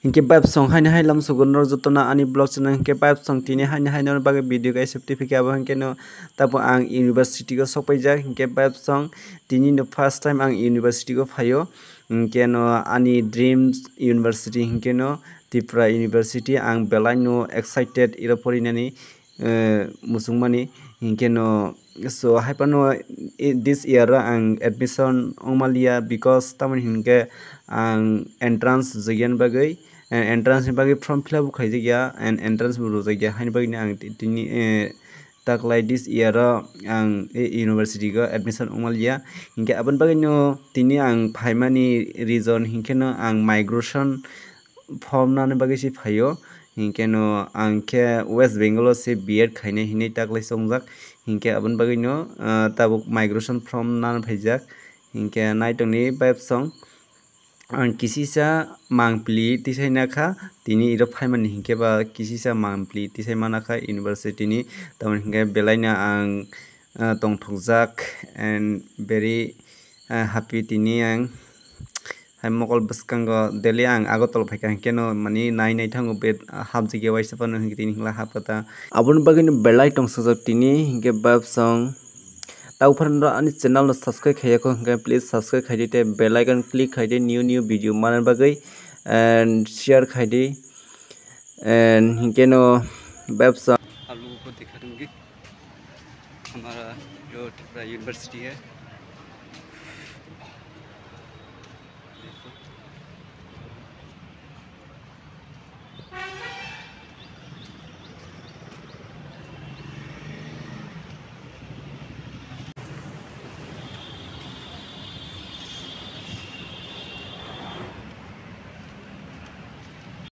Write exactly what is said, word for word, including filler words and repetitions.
Hinkhe vibe song haini hai lamsogo norok jotono ani vlog channel, hinkhe vibe song tini haini hai norok bagwi video kaisa twi phikhe abo hinkhe no tabuk ang university o sokpaijak, hinkhe vibe song tini no first time ang university o phaio, hinkhe no ani dreams university hinkhe no Tripura University, ang belai no excited iro porinani, eh, muchungmani, hinkhe no so hai phano, eh, this year o ang admission wngmaliya, because tamoni hinkhe ang entrance rwjakya bagwi, eh, entrance ni bagwi form fill up bo khaijakya and entrance bo rwjakya, haini bagwi no ang ti-, tini, eh, taklai this year o ang, eh, university o admission wngmaliya. Hinkhe aboni bagwi no tini ang phaimani reason hinkhe no ang migration form nani bagwi se phaio. Hinkhe no ang khe West Bengal o se B Ed khainai hinwi taklai chongjak. Hinkhe aboni bagwi no, ah, tabuk migration form nana phaijak. Hinkhe naitongni vibe song. Ang kisisa mangpili tisai nakha, tini iro phaimani hinkhe ba kisisa mangpili tisai manakha university ni. Tamoni hinkhe belai no ang, ah, tongthokjak and very, ah, happy tini ang. Hai mokol bwskango daily ang Agartala phaikha, hinkhe no mani nai nai thango bed, ah, hapjagya waisa phano hinkhe tini hwnla hapkha ta. Aboni bagwi no belai tongsajak tini hinkhe vibe song. Tabuk phano ani channel no subscribe khaiyakho hinkhe please subscribe khaidi tei bell icon click khaidi new new video manna bagwi and share khaidi and hinkhe no vibe song. आप लोगों को दिखा दूंगी हमारा जो त्रिपुरा यूनिवर्सिटी है।